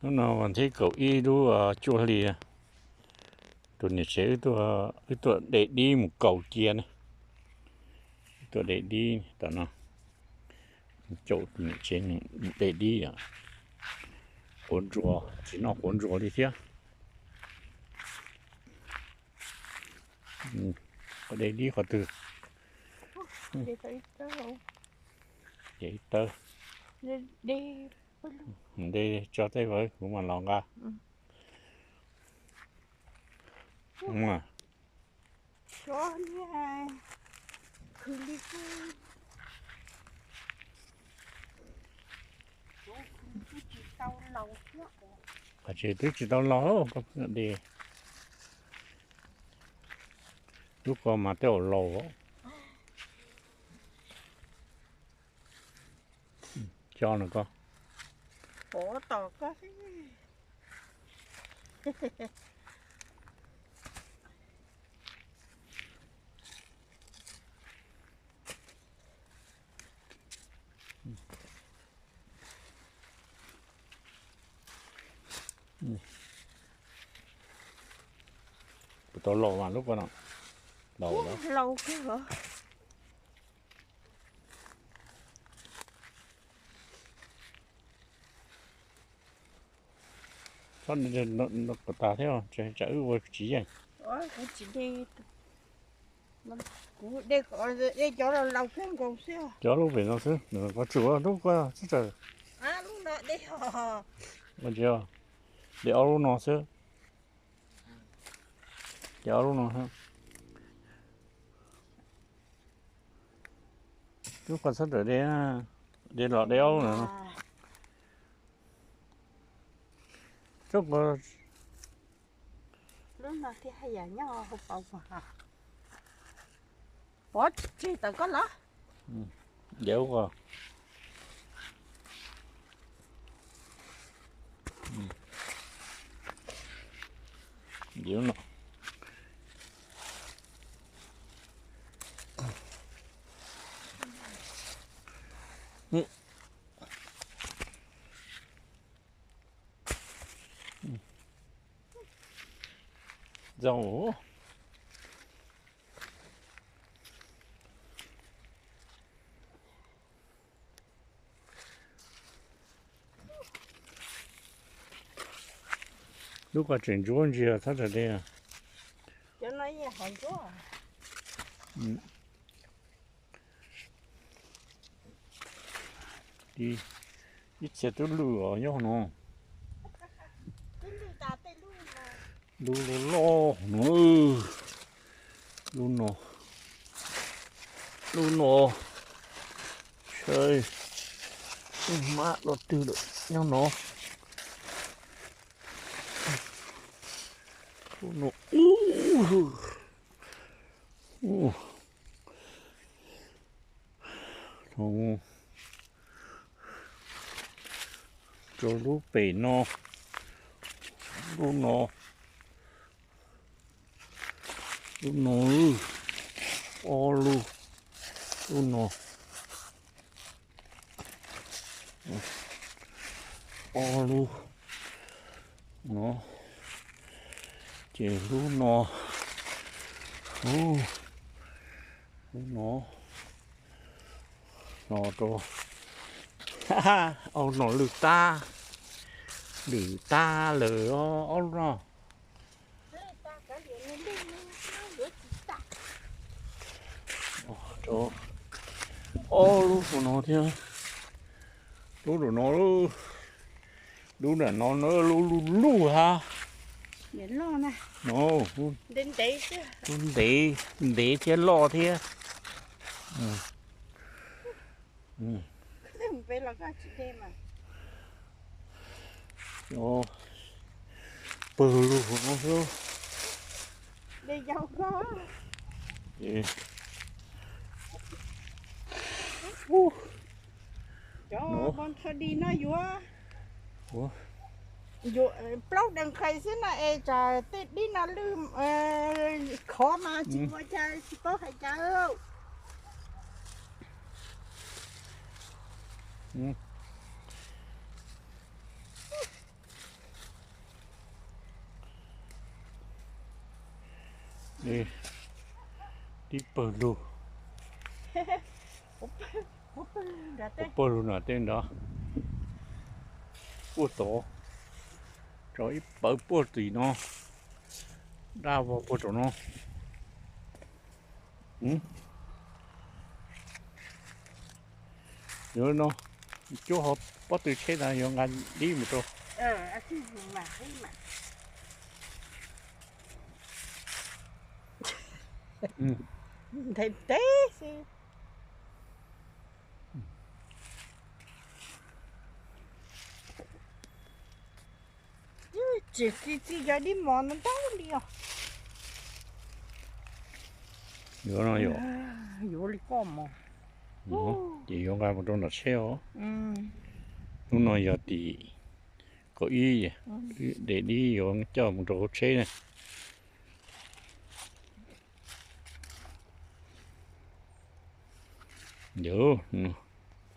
Hnub no vas thib kaum ib lub cuaj hli, tus niam tsev wb tuaj de dib mus kaus cia na. Wb tuaj de dib tom no, caum tus niam tsev de dib, quav ntsuas, tsis noj quav ntsuas li thiab. Qhov de dib qhov twg? De ib tawb. De tso tej vawv kuv mam los nqa. Qhov tsev twb tsis tau laus, koj pheej de. Lub ko mas tej zaum laus. Coj no koj. Pov tom koj. Kuv tau laus mas lub ko no. Laus, laus kawg. Txhob kom tas thiab, tsam wb ua tsis yeej. Kuv tsis de, kuv de, de cov laus kawg nkaus xwb. Cov lub pem no xwb, koj tsum lub ko xwb tawm. Lub no de, de ob lub no xwb. De ob lub no. Lub ko xwb tawm de, de los de ob lub no. Lub no thiaj haj yam nyob hauv paus mas. Pov tseg tawm koj los. Yauv ko. Yauv no. Zoo. Lub ko tseem ntsuab ntsia txhob tawm de. Ib txhia tub lwj os nyob no. Lub loj loj no. Lub no, lub no, saib, mab los twg lawm nyob no. Lub no, rau lub pem no, lub no, lub no, ob lub, lub no, ob lub no, ces lub no, lub no, no rau, au no lwj tab, lwj tab lawm ob lub no. Ob lub no thiab, lub no, lub nram no lub lub lub hab, lub ntev ntev thiab loj thiab. Pawg lug no xwb. Cov no yuav plaub dees qhais xwb no es tsam tej dib no lwj khov mas tsis ua cas, tsis paub hais cas. Dib pawg lug, pawg lug no tej nrad, puag tod, rau ib pawg puag tim no, daj vog puag rau no. Yuav no, cuab hauv pob tw tsheb ntag, yuav nqa dib mus rau. Nthe teb xwb. Tsis txi txi cov dib mos no ntau li os. Yuav no yom. Yuav li koj mos. Ces yuav nqa mus rau nram tsheb os. Hnub no yog tim kaum ib, de dib yuav coj mus rau hauv tsheb na. Yog,